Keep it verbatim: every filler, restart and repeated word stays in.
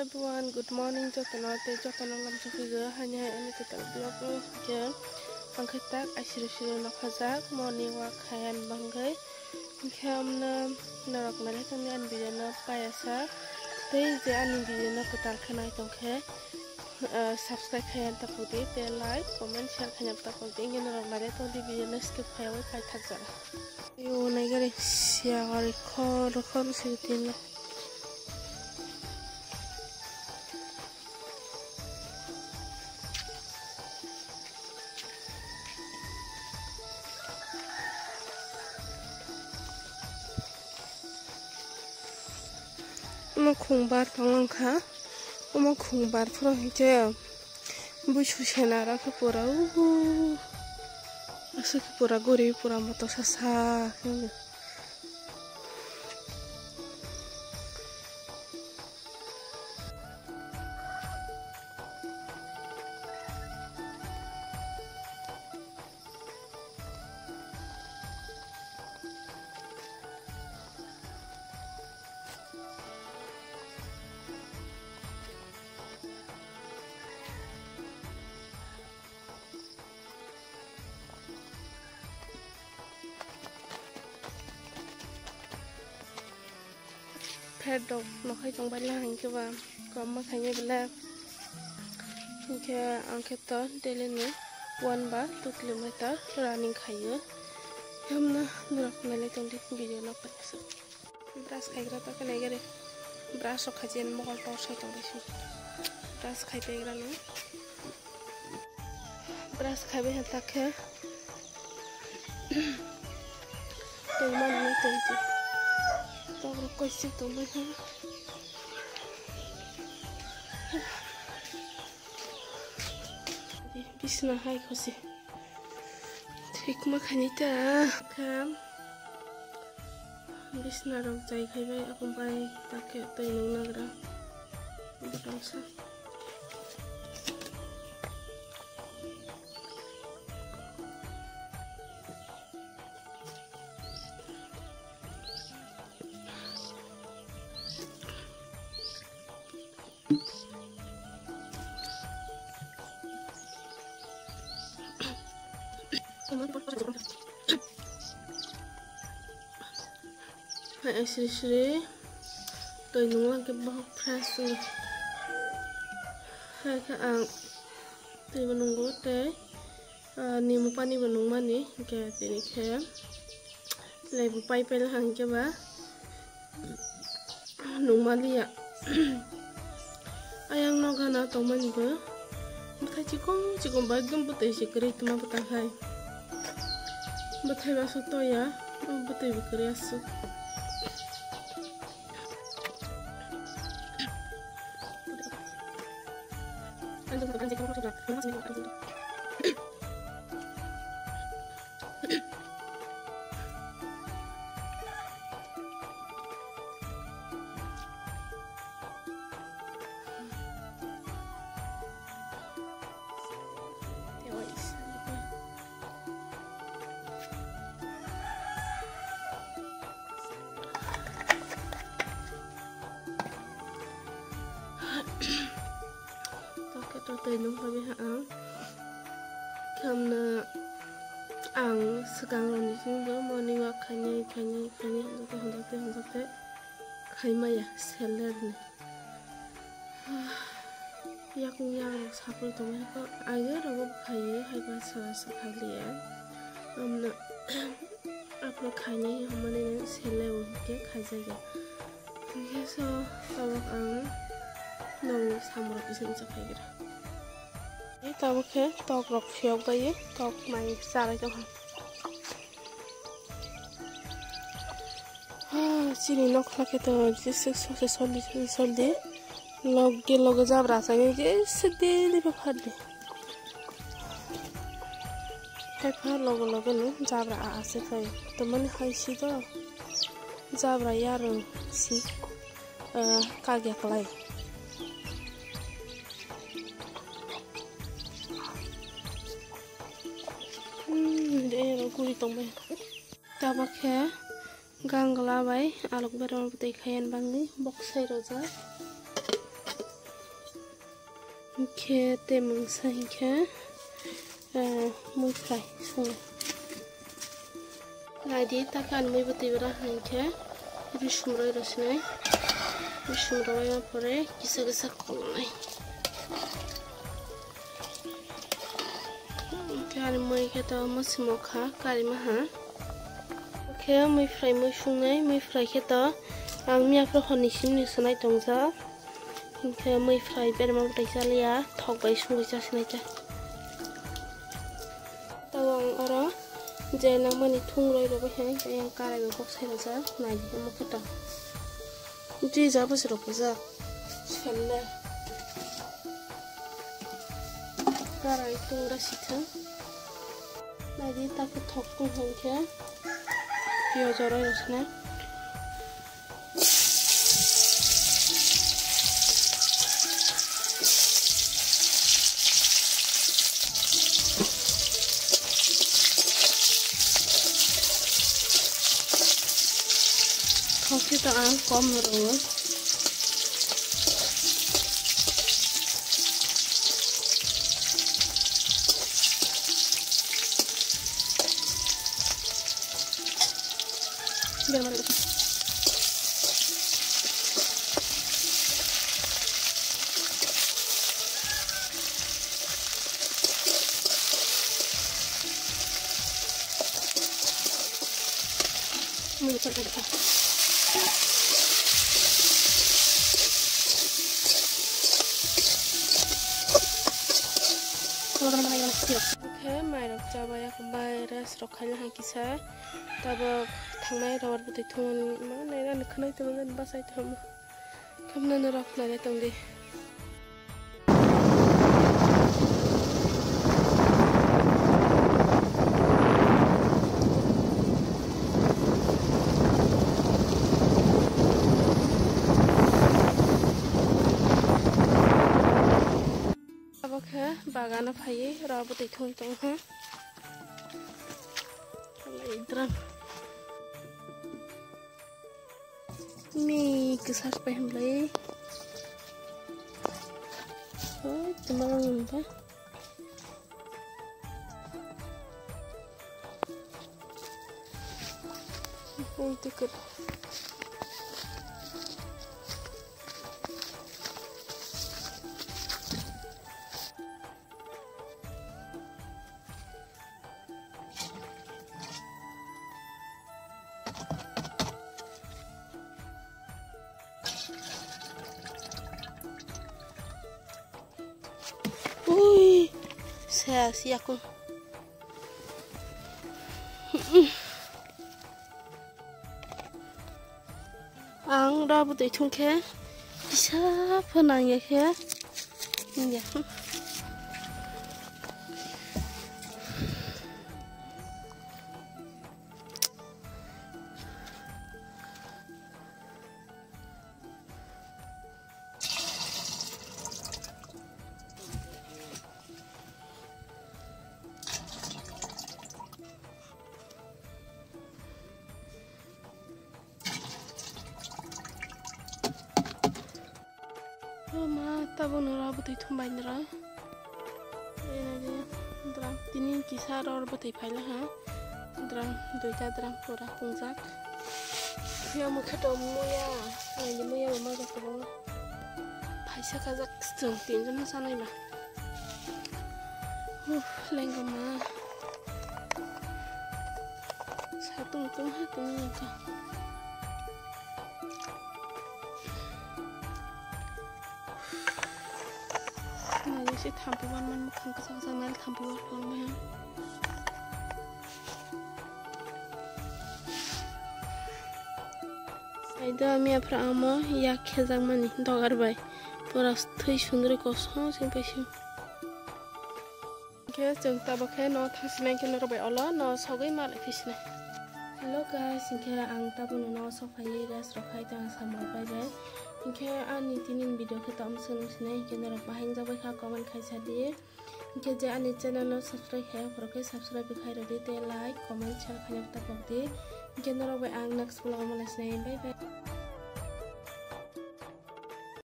Everyone, good morning. Jotono tei jotono lamchukhugo. Hani hai ani kwtal vlog o hwnkhe ang khe tak aisiri siri no khajak morning walk khayan bangwi. Hwnkhe amno norok nailai tongdi ani video no payasa. Tei je ani video no kwtal khe nai tongkhe, ah, subscribe khayan tapudi tei like, comment, share khayan tapudi. Hwnkhe norok nailai tongdi video no skip khaiwi paithak jora. Yo naigari siya gari khor khor siri tino. Omo khung bar tonglang kha, omo khung bar phuru hinkhe buisu sena rok khe pura uhu aswk khe pura gori pura moto sasa khe. Pet rok nokhai tongbai lang hinkhe ba kwbangma khainai belai. Hinkhe ang khe to daily ni one ba two kilometer running khaio. Himno norok nailai tongdi video no paisa. Brush khaigra ta khe naigari. Brush rok khaijani mokol tor sai tongbai si. Brush khai paigra no. Brush khaibai ha ta khe. Tongmani tongchi. Tok rok koichi tongbai kha. Bisna hai khosi. Thikma khaini ta. Kham. Bisna rok chai khai bai, akung bai ta khe twi nung nagra. Bwtang sa. Hai, sri sri. Twi nunglang khe bohok fresh wng. Hai khe ang twi bo nungo tei, ah, nimu pani bo nungmani, hinkhe tini khe lebu pai pai lang hinkhe ba nungmaliya. Ayang no gana tongmani bo bwthai chikon chikon ba ekdom bwtwi se kwrwi tongma bwtang hai. Bwthai ba aswk toya, bwtwi bo kwrwi aswk. Tokhe to twi nung phabi ha ang. Khamna ang swkang rokni simi bo morning walk khainai, khainai, khainai, hamjakte, hamjakte, hamjakte khaimaya, seller ni. Yakung yakrok sapor tongmani kok, age rogo bukhaiwi hai ba sara sa khailiya. Amno aphuru khainai hwnmani seleo hinkhe khaijakya. Hinkhe so tabuk ang nong samurok bising chakhaigra. Tabuk khe tok rok phiyok bai tok mai charai tongkha. Ah, chini nokla khe to jesa sose soldi, sose soldi. Loge loge jabra asai jesa daily pha phardi. Hai pha loge loge no jabra a ase khai. To mani hai si do jabra yarung si, ah, kagya klai. Hmm, de ro guri tongbai. Tabuk khe gangla bai alok berama bwtwi khayan bangwi boksai rojak. Hinkhe tei mungsa hinkhe, eh, mui fry swngo. Naidi, taka ani mui bwtwi bwra hinkhe risum roi rw sinai. Risum roi pore kisa kisa kolnai. Hinkhe ani mui khe to mwsimo kha, karima ha. Khe mui fry mui sungnai, mui fry khe to ang miya phuru honni simi ni swnai tongjak. Hinkhe mui fry berma bwtai chaliya, thok bai sungwi chasinai khe. Tabo ang oro je nangmani thung roi rwbai hai, tei ang karai bo kok sai rwjak, naidi omo khe to. Twi jabo se rok bujak. Selle. Karai tungra sitha. Naidi ta khe thok tung hwn khe. Piyaj oro rw sna. Thok khe to ang kom rwo. Khe mairok chabai, akhumbai rest rok khaina hai kisa. Tabok thangnai ror bwtwi thumani ma naina ni khwnai tongmani bachai tongmo. Khamnani rok khnai tongdi. Abo khe bagano phaiwi rw bwtwi thung tong kha. Drum. Mi kwsa se pai hwnlai. Oi, tuma rang ba. Oi, tukar. Ui, saya si aku. Ang rw bwtwi thung khe kisa pho nang ya khe. Ya. O ma, tabuk no rw bwtwi thumbai nw rw. Drum tini kisa rw bwtwi phaila ha. Drum duita drum pura pungjak. Phiya mukhe to muya, naidi muya bo majak kwbangma. Phaisa kajak chwng tinjon no chanai ba. Uff, lengkama. Satung tung ha tini nangkha. Nai se thampi wan man mukhang kwchak kwchak nai thampi wan man. Aida miya phra amo yak khejak mani dogar bai. Pura thwi sundri kosong sing paising. Hinkhe chwng tabuk khe no thangsinai hinkhe norok bai olo no sogwi malai phisinai. Hello guys, hinkhe ang tabukno no sok phaiwi rest rok khai tong samung bai bai. Hinkhe ani tini video khe tong swng sinai hinkhe norok bahai wngjakbai kha comment khai sa di. Hinkhe je ani channel no subscribe khai phuru khe subscribe khai rw di tei like comment share khaina ta pok di. Hinkhe norok bai ang next vlog o malai sinai, bye bye.